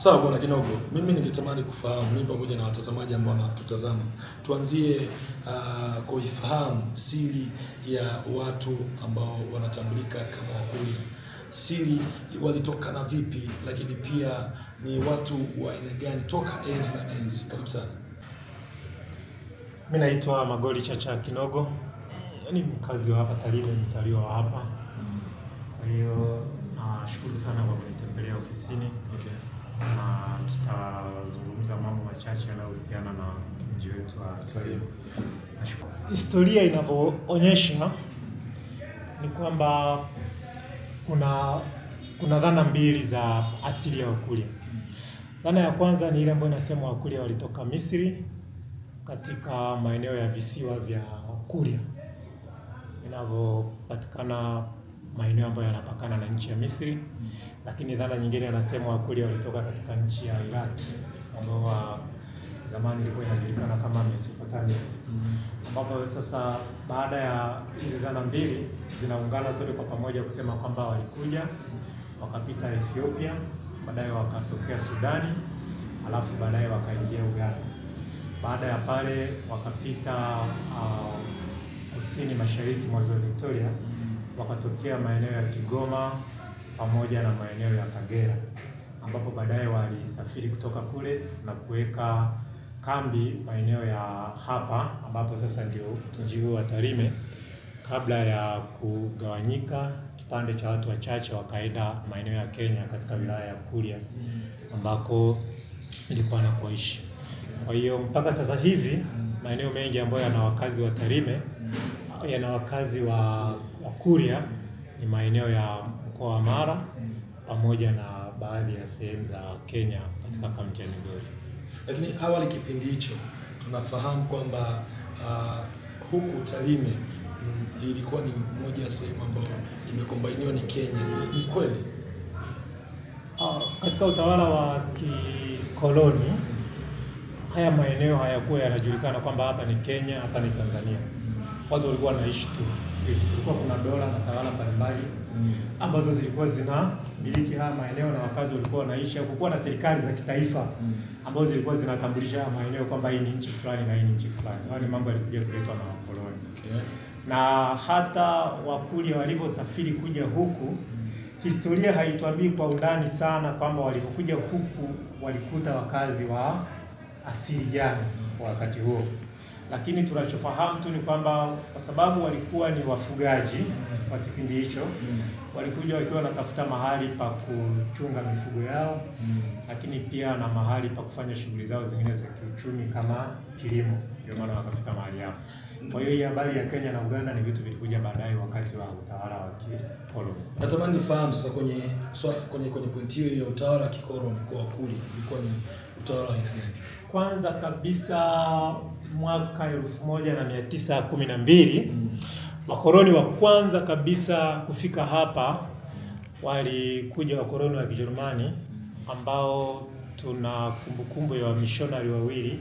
Sawa Bwana Kinogo, mimi ningetamani kufahamu, mimi pamoja na watazamaji ambao wanatutazama, tuanzie kuifahamu siri ya watu ambao wanatambulika kama Wakurya. Siri walitokana vipi, lakini pia ni watu wa aina gani toka enzi na enzi? Karibu sana. Mimi naitwa Magoli Chacha Kinogo, ni mkazi wa hapa Tarime, mzaliwa wa hapa. Kwa hiyo nashukuru sana kwa kunitembelea ofisini. Okay. Na tutazungumza mambo machache yanayohusiana na mji wetu wa Tarime. Nashukuru. Historia inavyoonyesha ni kwamba kuna dhana mbili za asili ya Wakurya. Dhana ya kwanza ni ile ambayo inasema Wakurya walitoka Misri katika maeneo ya visiwa vya Kurya vinavyopatikana maeneo ambayo yanapakana na nchi ya Misri. Lakini dhana nyingine anasema Wakurya walitoka katika nchi ya Iraq ambao zamani ilikuwa inajulikana kama Mesopotamia. Ambapo sasa baada ya hizi dhana mbili zinaungana zote kwa pamoja kusema kwamba walikuja wakapita Ethiopia, baadaye wakatokea Sudani, alafu baadaye wakaingia Uganda. Baada ya pale wakapita kusini mashariki mwa Ziwa Victoria, wakatokea maeneo ya Kigoma pamoja na maeneo ya Kagera, ambapo baadaye walisafiri kutoka kule na kuweka kambi maeneo ya hapa ambapo sasa ndio mji huu wa Tarime, kabla ya kugawanyika kipande cha watu wachache wakaenda maeneo ya Kenya katika wilaya ya Kuria ambako ilikuwa nakoishi. Kwa hiyo mpaka sasa hivi maeneo mengi ambayo yana wakazi wa Tarime yana wakazi wa Kuria ni maeneo ya mkoa wa Mara pamoja na baadhi ya sehemu za Kenya katika kaunti ya Migori. Lakini awali kipindi hicho tunafahamu kwamba huku Tarime ilikuwa ni moja ya sehemu ambayo imekombainiwa ni Kenya. Ni kweli? Katika utawala wa kikoloni haya maeneo hayakuwa yanajulikana kwamba hapa ni Kenya, hapa ni Tanzania. Watu walikuwa wanaishi tu free. Kulikuwa kuna dola na tawala mbalimbali ambazo zilikuwa zinamiliki haya maeneo na wakazi walikuwa wanaishi. Hakukuwa na serikali za kitaifa ambazo zilikuwa zinatambulisha haya maeneo kwamba hii ni nchi fulani na hii ni nchi fulani. Hayo ni mambo yalikuja kuletwa na wakoloni. Okay. Na hata Wakurya walivyosafiri kuja huku, historia haituambii kwa undani sana kwamba walivyokuja huku walikuta wakazi wa asili gani kwa wakati huo. Lakini tunachofahamu tu ni kwamba kwa sababu walikuwa ni wafugaji kwa kipindi hicho, walikuja wakiwa wanatafuta mahali pa kuchunga mifugo yao, lakini pia na mahali pa kufanya shughuli zao zingine za kiuchumi kama kilimo. Ndio maana wakafika mahali hapo. Kwa hiyo hii habari ya Kenya na Uganda ni vitu vilikuja baadaye wakati wa utawala wa kikoloni. Natamani nifahamu sasa kwenye pointi hiyo ya utawala wa kikoloni kwa Wakurya ilikuwa ni utawala wa aina gani? Kwanza kabisa mwaka 1912 wakoloni wa kwanza kabisa kufika hapa walikuja wakoloni wa Kijerumani ambao tuna kumbukumbu ya wamishonari wawili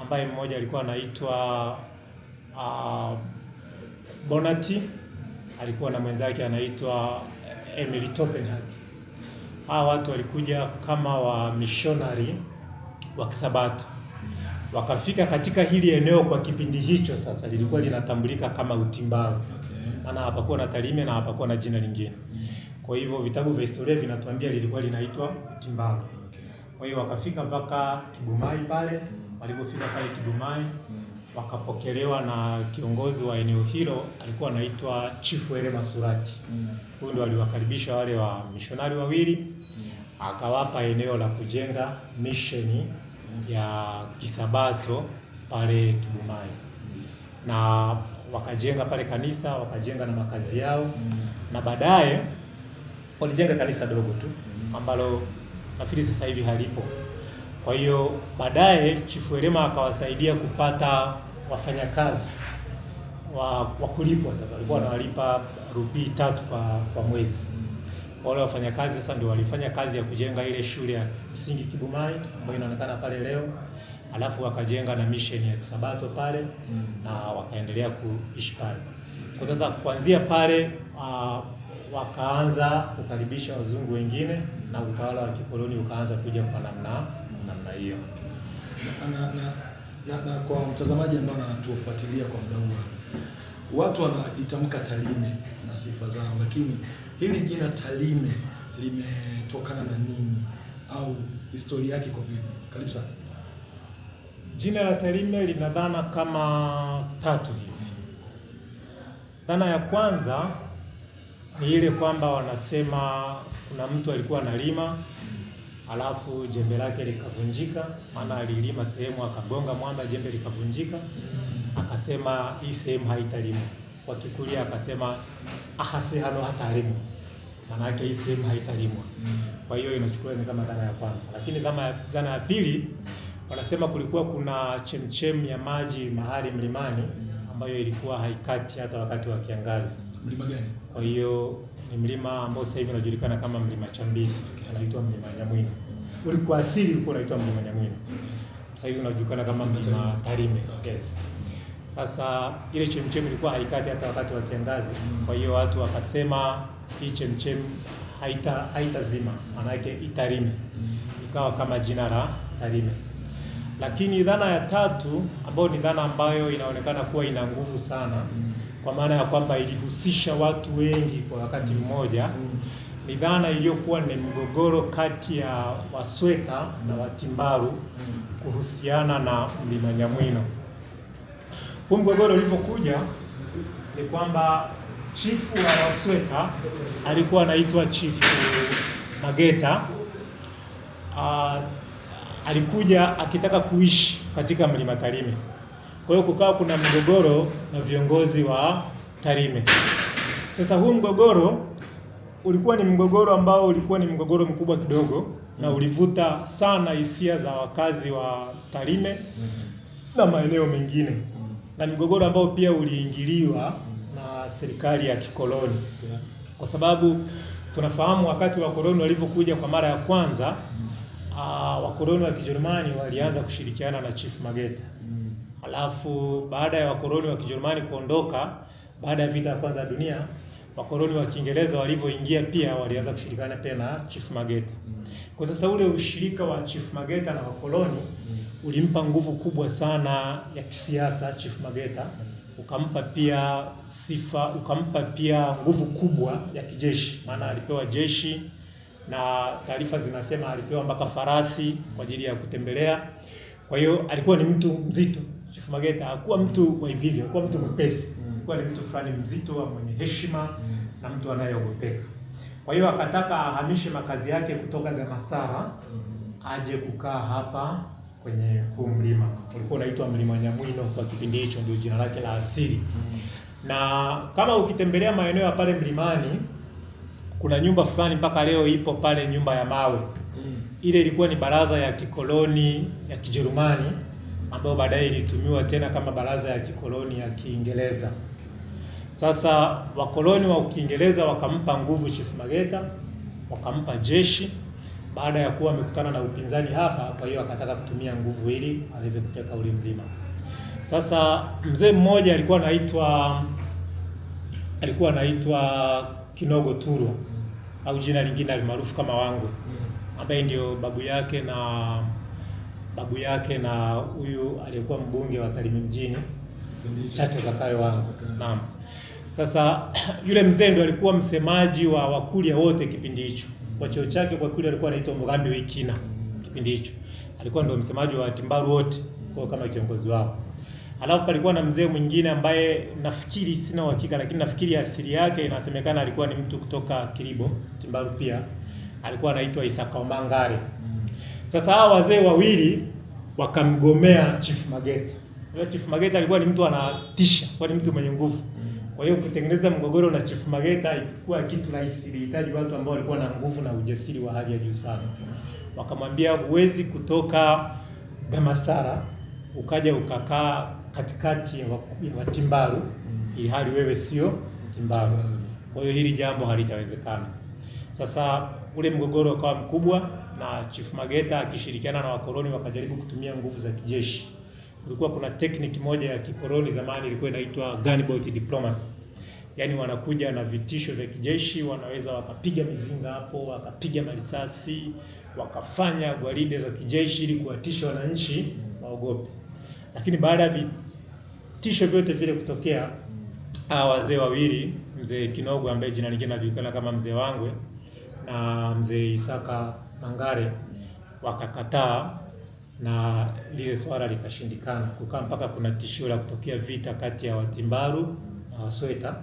ambaye mmoja alikuwa anaitwa Bonati, alikuwa na mwenzake anaitwa Emily Topenhag. Hawa watu walikuja kama wamishonari wa Kisabato. Wakafika katika hili eneo kwa kipindi hicho sasa lilikuwa linatambulika kama Utimbaru. Okay. Maana hapakuwa na Tarime na hapakuwa na jina lingine. Kwa hivyo vitabu vya historia vinatuambia lilikuwa linaitwa Utimbaru. Okay. Kwa hiyo wakafika mpaka Kibumai pale. Walipofika pale Kibumai wakapokelewa na kiongozi wa eneo hilo alikuwa anaitwa Chifu Elema Surati. Huyu ndo aliwakaribisha wale wa mishonari wawili, akawapa eneo la kujenga misheni ya Kisabato pale Kibumai. Na wakajenga pale kanisa, wakajenga na makazi yao, na baadaye walijenga kanisa dogo tu ambalo nafikiri sasa hivi halipo. Kwa hiyo baadaye Chifu Elema akawasaidia kupata wafanyakazi wa kulipwa. Sasa walikuwa wanawalipa rupii 3 kwa mwezi. Wale wafanyakazi sasa ndio walifanya kazi ya kujenga ile shule ya msingi Kibumai ambayo inaonekana pale leo. Alafu wakajenga na mission ya Kisabato pale na wakaendelea kuishi pale. Kwa sasa kuanzia pale wakaanza kukaribisha wazungu wengine na utawala wa kikoloni ukaanza kuja kwa namna hiyo. Na kwa mtazamaji ambao anatufuatilia kwa muda huu hapa, watu wanaitamka Tarime na sifa zao, lakini hili jina Tarime limetokana na nini au historia yake kwa vipi? Karibu sana. Jina la Tarime lina dhana kama tatu hivi. Dhana ya kwanza ni ile kwamba wanasema kuna mtu alikuwa analima alafu jembe lake likavunjika, maana alilima sehemu akagonga mwamba, jembe likavunjika, akasema hii sehemu haitalimwa. Kwa Kikuria akasema ahasehano hatalimwa, maana yake hii sehemu haitalimwa. Kwa hiyo inachukuliwa ni kama dhana ya kwanza. Lakini dhana ya pili wanasema kulikuwa kuna chemchem ya maji mahali mlimani ambayo ilikuwa haikati hata wakati wa kiangazi. Mlima gani? Kwa hiyo ni mlima ambao sasa hivi unajulikana kama Mlima Chambili, unaitwa Mlima Nyamwino. Ulikuwa asili ulikuwa unaitwa Mlima Nyamwino. Sasa hivi unajulikana kama Mlima Tarime. Yes. Sasa ile chemchem ilikuwa haikati hata wakati wa kiangazi. Kwa hiyo watu wakasema hii chemchem haitazima, maana yake itarime. Ikawa kama jina la Tarime. Lakini dhana ya tatu ambayo ni dhana ambayo inaonekana kuwa ina nguvu sana, kwa maana ya kwamba ilihusisha watu wengi kwa wakati mmoja, ni dhana iliyokuwa ni mgogoro kati ya Wasweta na Watimbaru kuhusiana na Mlima Nyamwino. Huu mgogoro ulivyokuja ni kwamba chifu wa Wasweta alikuwa anaitwa Chifu Mageta. Alikuja akitaka kuishi katika Mlima Tarime. Kwa hiyo kukawa kuna mgogoro na viongozi wa Tarime. Sasa huu mgogoro ulikuwa ni mgogoro ambao ulikuwa ni mgogoro mkubwa kidogo na ulivuta sana hisia za wakazi wa Tarime na maeneo mengine. Na mgogoro ambao pia uliingiliwa na serikali ya kikoloni. Kwa sababu tunafahamu wakati wakoloni walivyokuja kwa mara ya kwanza, wakoloni wa Kijerumani walianza kushirikiana na Chief Mageta. Alafu baada ya wakoloni wa Kijerumani kuondoka baada ya vita ya kwanza ya dunia, wakoloni wa Kiingereza walivyoingia pia walianza kushirikiana pia na Chief Mageta. Kwa sasa ule ushirika wa Chief Mageta na wakoloni ulimpa nguvu kubwa sana ya kisiasa Chief Mageta, ukampa pia sifa, ukampa pia nguvu kubwa ya kijeshi, maana alipewa jeshi na taarifa zinasema alipewa mpaka farasi kwa ajili ya kutembelea. Kwa hiyo alikuwa ni mtu mzito. Chief Mageta hakuwa mtu wa hivi hivi, alikuwa mtu mwepesi. Alikuwa ni mtu fulani mzito wa mwenye heshima na mtu anayeogopeka. Kwa hiyo akataka ahamishe makazi yake kutoka Gamasara aje kukaa hapa kwenye huu mlima. Ulikuwa unaitwa Mlima Nyamwino kwa kipindi hicho, ndio jina lake la asili. Na kama ukitembelea maeneo ya pale mlimani, kuna nyumba fulani mpaka leo ipo pale, nyumba ya mawe. Ile ilikuwa ni baraza ya kikoloni ya Kijerumani ambayo baadaye ilitumiwa tena kama baraza ya kikoloni ya Kiingereza. Sasa wakoloni wa Kiingereza wakampa nguvu Chief Mageta, wakampa jeshi baada ya kuwa amekutana na upinzani hapa, kwa hiyo akataka kutumia nguvu ili aweze kuteka ule mlima. Sasa mzee mmoja alikuwa anaitwa Kinogo Turwa au jina lingine almaarufu kama Wangwe, ambaye ndio babu yake na huyu aliyekuwa mbunge wa Tarime mjini Chacha Zakayo Wangwe. Naam. Sasa yule mzee ndio alikuwa msemaji wa Wakurya wote kipindi hicho. Kwa cheo chake kwa Wakurya alikuwa anaitwa Mugambi Wikina kipindi hicho. Alikuwa ndio msemaji wa Watimbaru wote kwa kama kiongozi wao. Alafu palikuwa na mzee mwingine ambaye nafikiri, sina uhakika, lakini nafikiri asili yake inasemekana alikuwa ni mtu kutoka Kiribo, Timbaru pia. Alikuwa anaitwa Isaka Omangare. Sasa hawa wazee wawili wakamgomea Chief Mageta. Yule Chief Mageta alikuwa ni mtu anatisha, alikuwa ni mtu mwenye nguvu. Kwa hiyo kutengeneza mgogoro na Chief Mageta ilikuwa kitu rahisi, ilihitaji watu ambao walikuwa na nguvu na ujasiri wa hali ya juu sana. Wakamwambia huwezi kutoka Gamasara ukaja ukakaa katikati ya Watimbaru ili hali wewe sio Mtimbaru. Kwa hiyo hili jambo halitawezekana. Sasa ule mgogoro ukawa mkubwa na Chief Mageta akishirikiana na wakoloni wakajaribu kutumia nguvu za kijeshi. Kulikuwa kuna technique moja ya kikoloni zamani ilikuwa inaitwa gunboat diplomacy. Yaani wanakuja na vitisho vya kijeshi, wanaweza wakapiga mizinga hapo, wakapiga marisasi, wakafanya gwaride za kijeshi ili kuwatisha wananchi waogope. Lakini baada ya vitisho vyote vile kutokea, hawa wazee wawili, mzee Kinogo ambaye jina lingine anajulikana kama mzee Wangwe na mzee Isaka Mangare, wakakataa na lile swala likashindikana. Kukaa mpaka kuna tishio la kutokea vita kati ya Watimbaru na Wasweta.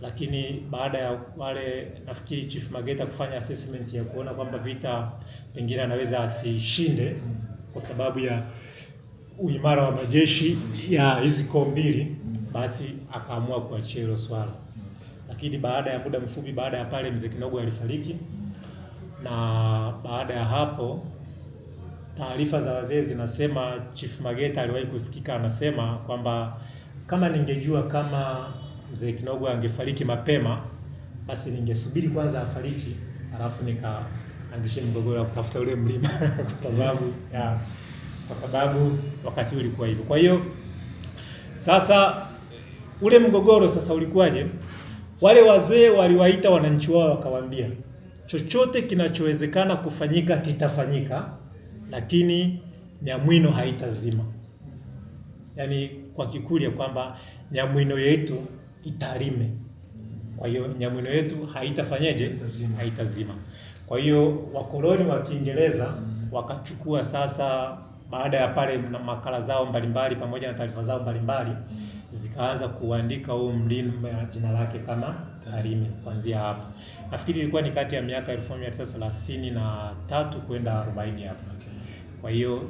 Lakini baada ya wale, nafikiri Chief Mageta kufanya assessment ya kuona kwamba vita pengine anaweza asishinde kwa sababu ya uimara wa majeshi ya hizi koo mbili, basi akaamua kuachia hilo swala. Lakini baada ya muda mfupi baada ya pale, mzee Kinogo alifariki, na baada ya hapo taarifa za wazee zinasema Chief Mageta aliwahi kusikika anasema kwamba kama ningejua kama mzee Kinogo angefariki mapema, basi ningesubiri kwanza afariki, alafu nikaanzishe mgogoro wa kutafuta ule mlima kwa sababu wakati ulikuwa hivyo. Kwa hiyo sasa ule mgogoro sasa ulikuwaje? Wale wazee waliwaita wananchi wao wakawaambia, chochote kinachowezekana kufanyika kitafanyika, lakini Nyamwino haitazima. Yaani kwa Kikurya kwamba Nyamwino yetu itarime. Kwa hiyo Nyamwino yetu haitafanyaje? Haitazima. Haitazima. Kwa hiyo wakoloni wa Kiingereza wakachukua sasa, baada ya pale na makala zao mbalimbali pamoja na taarifa zao mbalimbali zikaanza kuandika huu mlima jina lake kama Tarime kuanzia hapo. Nafikiri ilikuwa ni kati ya miaka 1933 kwenda 40 hapo. Kwa hiyo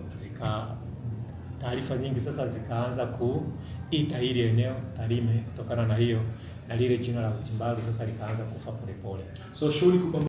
taarifa nyingi sasa zikaanza kuita hili eneo Tarime kutokana na hiyo, na lile jina la Utimbaru sasa likaanza kufa polepole. So shughuli kupambana